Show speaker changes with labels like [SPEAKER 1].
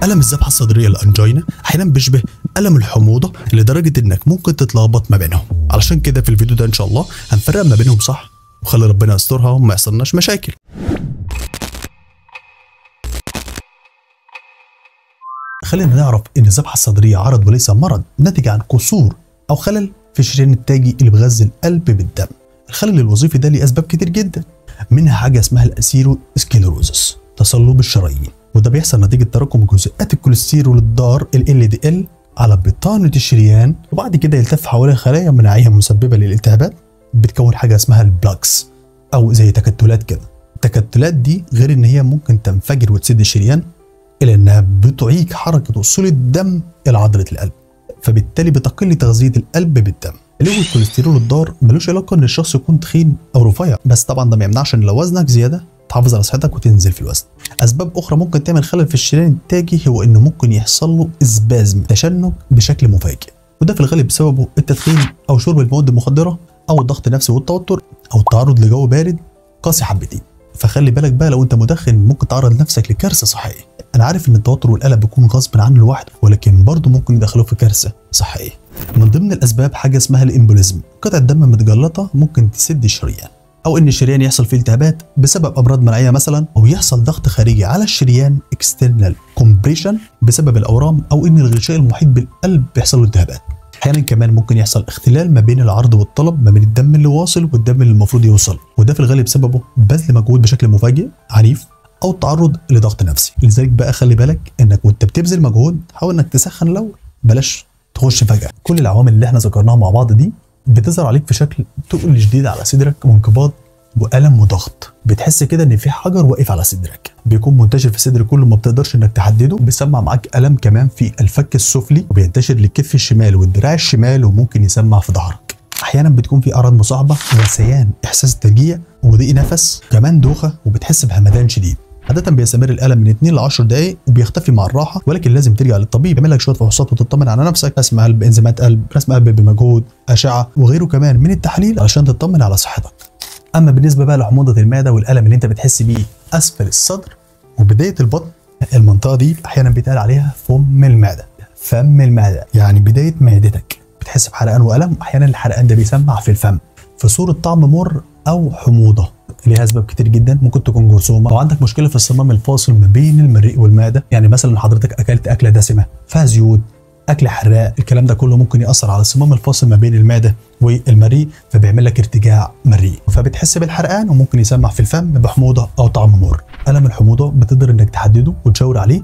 [SPEAKER 1] ألم الذبحة الصدرية ال angina أحيانا بيشبه ألم الحموضة لدرجة إنك ممكن تتلخبط ما بينهم. علشان كده في الفيديو ده إن شاء الله هنفرق ما بينهم صح، وخلي ربنا يسترها وما يحصلناش مشاكل. خلينا نعرف إن الذبحة الصدرية عرض وليس مرض، ناتج عن قصور أو خلل في الشريان التاجي اللي بيغذي القلب بالدم. الخلل الوظيفي ده ليه أسباب كتير جدا، منها حاجة اسمها ال atherosclerosis، تصلب الشرايين، وده بيحصل نتيجة تراكم جزيئات الكوليسترول الضار LDL على بطانة الشريان، وبعد كده يلتف حوالي خلايا مناعية مسببة للالتهابات بتكون حاجة اسمها ال plaques أو زي تكتلات كده. التكتلات دي غير إن هي ممكن تنفجر وتسد الشريان، إلا إنها بتعيق حركة وصول الدم إلى عضلة القلب، فبالتالي بتقل تغذية القلب بالدم. لو الكوليسترول الضار ملوش علاقة إن الشخص يكون تخين أو رفيع، بس طبعا ده ما يمنعش إن لو وزنك زيادة تحافظ على صحتك وتنزل في الوزن. أسباب أخرى ممكن تعمل خلل في الشريان التاجي هو إنه ممكن يحصل له spasm، تشنج بشكل مفاجئ، وده في الغالب بسببه التدخين أو شرب المواد المخدرة أو الضغط النفسي والتوتر أو التعرض لجو بارد قاسي حبتين. فخلي بالك بقى لو أنت مدخن ممكن تعرض نفسك لكارثة صحية. أنا عارف إن التوتر والقلق بيكون غصب عن الواحد، ولكن برضه ممكن يدخلوه في كارثة صحية. من ضمن الأسباب حاجة اسمها ال embolism، قطعة دم متجلطة ممكن تسد الشريان، أو إن الشريان يحصل فيه التهابات بسبب أمراض مناعية مثلا، أو يحصل ضغط خارجي على الشريان external compression بسبب الأورام، أو إن الغشاء المحيط بالقلب بيحصل له التهابات. أحيانا كمان ممكن يحصل اختلال ما بين العرض والطلب، ما بين الدم اللي واصل والدم اللي المفروض يوصل، وده في الغالب سببه بذل مجهود بشكل مفاجئ عنيف أو التعرض لضغط نفسي. لذلك بقى خلي بالك إنك وأنت بتبذل مجهود حاول إنك تسخن الأول، بلاش تخش فجأة. كل العوامل اللي احنا ذكرناها مع بعض دي بتظهر عليك في شكل تقل شديد على صدرك وانقباض وألم وضغط، بتحس كده ان في حجر واقف على صدرك، بيكون منتشر في الصدر كله ما بتقدرش انك تحدده، بيسمع معاك ألم كمان في الفك السفلي، وبينتشر للكتف الشمال والدراع الشمال، وممكن يسمع في ظهرك. احيانا بتكون في اعراض مصاحبه، غثيان، احساس ترجيع وضيق نفس، كمان دوخه، وبتحس بهمدان شديد. عادة بيستمر الألم من 2 ل 10 دقايق وبيختفي مع الراحة، ولكن لازم ترجع للطبيب يعمل لك شوية فحوصات وتطمن على نفسك، رسم قلب، انزيمات قلب، رسم قلب بمجهود، أشعة وغيره كمان من التحاليل علشان تطمن على صحتك. أما بالنسبة بقى لحموضة المعدة والألم اللي أنت بتحس بيه أسفل الصدر وبداية البطن، المنطقة دي أحيانا بيتقال عليها فم المعدة. فم المعدة يعني بداية معدتك، بتحس بحرقان وألم، أحيانا الحرقان ده بيسمع في الفم في صورة طعم مر أو حموضة. ليها اسباب كتير جدا، ممكن تكون جرثومة، او عندك مشكلة في الصمام الفاصل ما بين المريء والمعده، يعني مثلا حضرتك اكلت اكله دسمة فيها زيوت، اكل حراق، الكلام ده كله ممكن ياثر على الصمام الفاصل ما بين المعدة والمريء، فبيعمل لك ارتجاع مريء، فبتحس بالحرقان وممكن يسمع في الفم بحموضه او طعم مر. الم الحموضة بتقدر انك تحدده وتشاور عليه